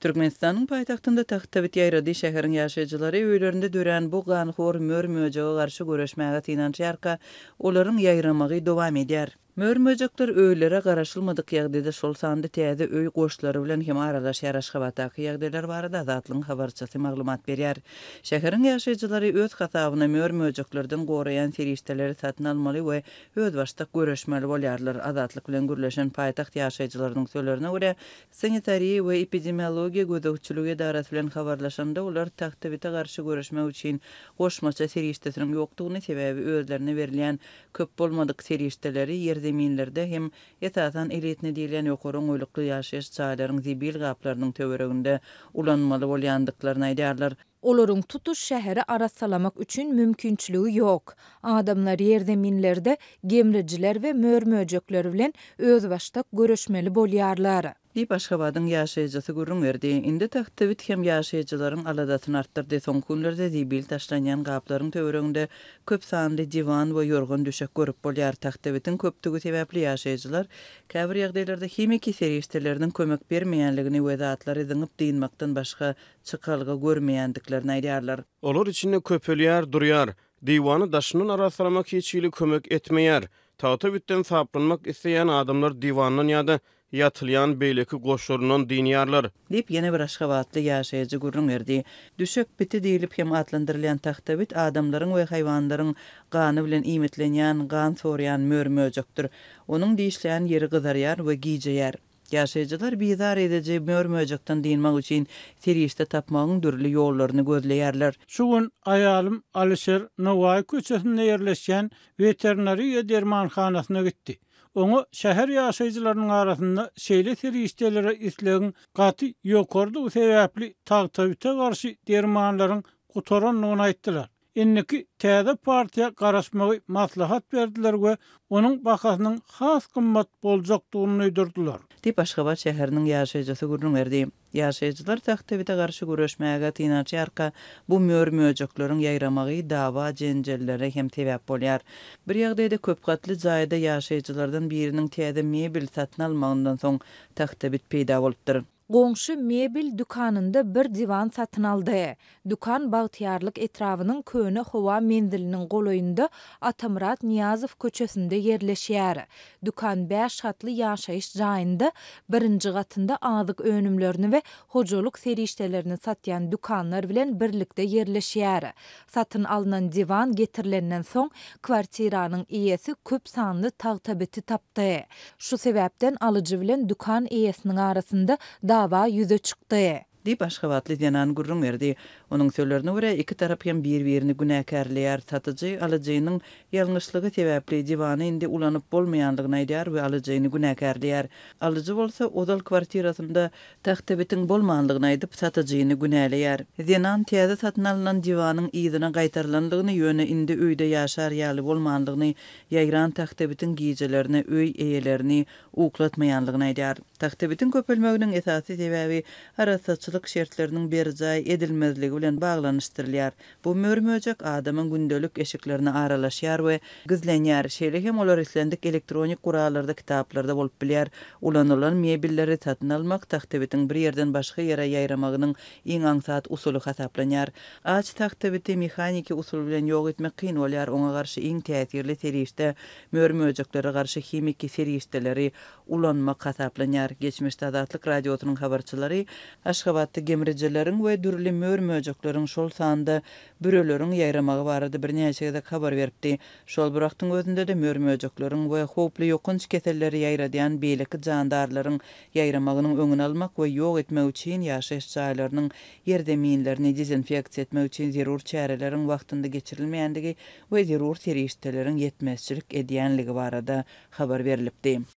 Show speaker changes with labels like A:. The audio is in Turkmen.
A: Türkmenistanyň paýtagtynda tagtabit ýaýrady, şäheriň ýaşaýjylary öýlerinde dörän bu ganhor mör-möjege garşy göreşmäge synanyşýarka, olaryň ýaýramagy dowam edýär. Mör-möjekler öýlere garaşylmadyk ýagdaýda, şol sanda täze öý goşlary bilen hem aralaşýar. Aşgabatdaky ýagdaýlar barada Azatlygyň habarçysy maglumat berýär. Şäheriň ýaşaýjylary öz hasabyna mör-möjeklerden goraýan serişdeleri satyn almaly we özbaşdak göreşmeli bolýarlar. Azatlyk bilen gürleşen paýtagt ýaşaýjylarynyň sözlerine görä, Sanitariýa we epidemiologiýa gözegçiligi edarasy bilen habarlaşanda, olar tagtabite garşy göreşmek üçin goşmaça serişdesiniň ýokdugyny, sebäbi özlerine berilýän köp bolmadyk serişdeleri ýerzeminlerde hem, esasan, elitni diýilýän ýokary oňaýlykly ýaşaýyş jaýlaryň zibil gaplarynyň töwereginde ulanmaly bolýandyklaryny aýdýarlar.
B: Olaryň tutuş şäheri arassalamak üçin mümkinçiligi ýok. Adamlar ýerzeminlerde gemrijiler we mör-möjekler bilen özbaşdak göreşmeli bolýarlar.
A: Diýip, Aşgabadyň ýaşaýjysy gürrüň berdi. Indi tagtabit hem ýaşaýjylaryň aladasyny artdyrdy. Soňky günlerde zibil taşlanýan gaplaryň töwereginde köp sanly diwan we ýorgan-düşek görüp bolýar. Tagtabitiň köpdügi sebäpli ýaşaýjylar käbir ýagdaýlarda himiki serişdeleriniň kömek bermeýänligini we zatlary zyňyp dynmakdan başga çykalga görmeýändiklerini aýdýarlar.
C: Olar içinde köpelýär durýar. Diwany daşyndan arassalamak hiç hili kömek etmeýär. Tagta bitden saplanmak isleýän adamlar diwandan ýa-da ýatylýan beýleki goşlaryndan dynýarlar.
A: Diýip, ýene bir aşgabatly ýaşaýjy gürrüň berdi. Düşek biti diýlip hem atlandyrylýan tagta bit adamlaryň we haýwanlaryň gany bilen iýmitlenýän, gan sorýan mör-möjekdir. Onuň dişlän ýeri gyzarýar we gijeýär. Ýaşaýjylar bizar ediji mör-möjekden dynmak üçin serişde tapmagyň dürli ýollaryny gözleýärler.
D: Şu gün aýalym Alyşir Nowaýy köçesinde ýerleşýän weterinariýa dermanhanasyna gitdi. Oňa şäher ýaşaýjylarynyň arasynda şeýle serişdelere islegiň gaty ýokarydygy sebäpli tagtabite garşy dermanlaryň gutarandygyny aýtdylar. Indiki täze partiýa garaşmagy maslahat berdiler we onuň bahasynyň has gymmat boljakdygyny duýdurdylar.
A: Diýip, Aşgabat şäheriniň ýaşaýjysy gürrüň berdi. Ýaşaýjylar tagtabite garşy göreşmäge synanyşýarka, bu mör-möjekleriň ýaýramagy dawa-jenjellere hem sebäp bolýar. Bir ýagdaýda köp gatly jaýda ýaşaýjylardan biriniň täze mebel satyn almagyndan soň tagtabit peýda bolupdyr.
B: Goňşy mebel dükanynda bir diwan satyn aldy. Dükan Bagtyýarlyk etrabynyň köne howa menziliniň golaýynda Atamyrat Nyýazow köçesinde ýerleşýär. Dükan bäş gatly ýaşaýyş jaýynda birinji gatynda azyk önümlerini we hojalyk serişdelerini satýan dükanlar bilen birlikde ýerleşýär. Satyn alnan diwan getirilenden soň, kwartiranyň eýesi köp sanly tagtabiti tapdy. Şu sebäpden alyjy bilen dükan eýesiniň arasynda dawa ýüze çykdy.
A: Diýip, aşgabatly zenan gürrüň berdi. Onuň sözlerine görä, iki tarap hem bir-birini günäkärleýär. Satyjy alyjynyň ýalňyşlygy sebäpli diwany indi ulanyp bolmaýandygyny aýdýar we alyjyny günäkärleýär. Alyjy bolsa ozal kwartirasynda tagtabitiň bolmandygyny aýdyp, satyjyny günäleýär. Zenan täze satyn alnan diwanyň yzyna gaýtarylandygyny, ýöne indi öýde ýaşar ýaly bolmandygyny, ýaýran tagtabitiň gijelerine öý eýelerini uklatmaýandygyny aýdýar. Tagtabitiň köpelmeginiň esasy sebäbi arassaçylyk şertleriniň berjaý edilmezligi bilen baglanyşdyrylýar. Bu mör-möjek adamyň gündelik eşiklerine aralaşýar we gizlenýär. Şeýle hem olar islendik elektronik gurallarda, kitaplarda bolup bilýär. Ulanylan mebelleri satyn almak tagtabitiň bir ýerden başga ýere ýaýramagynyň iň aňsat usuly hasaplanýar. Aç tagtabiti mehaniki usul bilen ýok etmek kyn bolýar, oňa garşy iň täsirli serişde mör-möjeklere garşy himiki serişdeleri ulanmak hasaplanýar. Geçmişde Azatlyk Radiosynyň habarçylary Aşgabatda gemrijileriň we dürli mör-möjekleriň, şol sanda büreleriň ýaýramagy barada birnäçe gezek habar beripdi. Şol bir wagtyň özünde-de mör-möjekleriň we howply ýokanç keselleri ýaýradýan beýleki jandarlaryň ýaýramagynyň öňüni almak we ýok etmek üçin ýaşaýyş jaýlarynyň ýerzeminlerini dezinfeksiýa etmek üçin zerur çäreleriň wagtynda geçirilmeýändigi we zerur serişdeleriň ýetmezçilik edýänligi barada habar berlipdi.